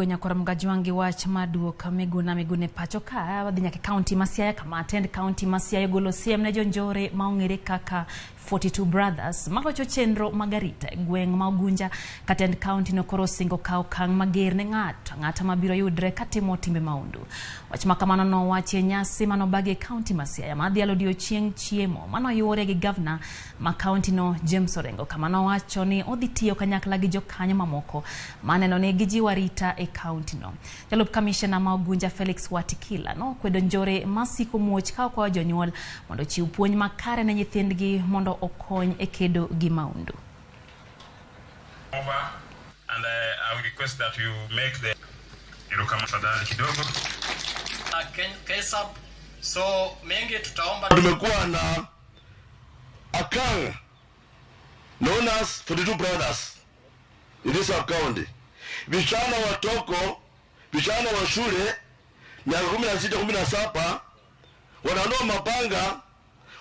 Nyakwar Mgajwangi wach maduok Miguna Miguna e pacho ka wadhi nyaka e kaunti ma Siaya kama atend kaunti ma Siaya ogolo siem ne jonjore ma ong'ere kaka 42 Brothers malocho chenro mag arita e gweng' ma Ugunja. Katend kaunti no koro osingo kawo okang' mager ne ng'ato ang'ata mabiro yudre katimo timbe maundu. Wach ma kamano nowachi e nyasi manobagi e kaunti ma Siaya madhialo odiochieng' chiemo manoyuore gi gavna ma kaunti no James Orengo kama nowacho ni odhi tiyo kanyakla gi jokanyo mamoko maneno ni gijiwo arita e kaunti no. Jalup kamishna ma Ugunja Felix Watikila nokwedo njore masiko muoch ka okwayo jonyuol mondo ochiw puonj makare ne nyithindgi mondo okony e kedo gi maundu. Over and I will request that you make the erokamano tafadhali kidogo. KESAB, so mengi tutaomba. Tumekuwa na a gang known as 42 Brothers in this county. Vijana watoko, vijana wa shule miaka 16, 17 wananoa mapanga,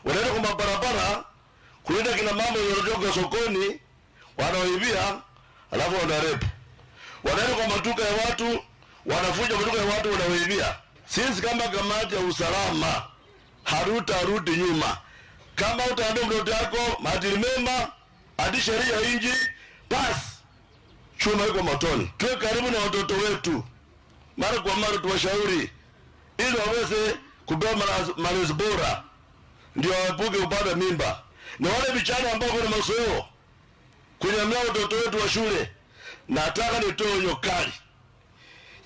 wanaenda kwa mabarabara kulinda kina mama wanatoka sokoni, wanaoibia, alafu wanarepu. Wanaenda kwa maduka ya watu, wanafunja maduka ya watu, wanaoibia. Sisi kama kamati ya usalama harutarudi nyuma. Kama utaambia mtoto yako maadili mema, hadi sheria inji, basi chuma iko motoni. Tuwe karibu na watoto wetu mara kwa mara, tuwashauri ili waweze kupewa malezi bora, ndio waepuke kupata mimba. Na wale vijana ambao kuna mazoeo kunyamia watoto wetu wa shule, nataka nitoe onyo kali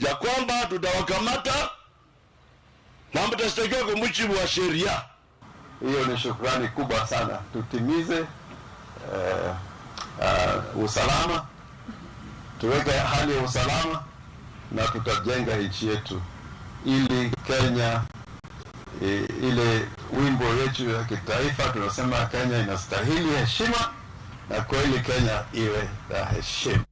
ya kwamba tutawakamata na mtashtakiwa kwa mujibu wa sheria. Hiyo ni shukrani kubwa sana. Tutimize usalama, tuweke hali ya usalama na tutajenga nchi yetu ili Kenya, ile wimbo yetu ya kitaifa tunasema Kenya inastahili heshima, na kweli Kenya iwe na heshima.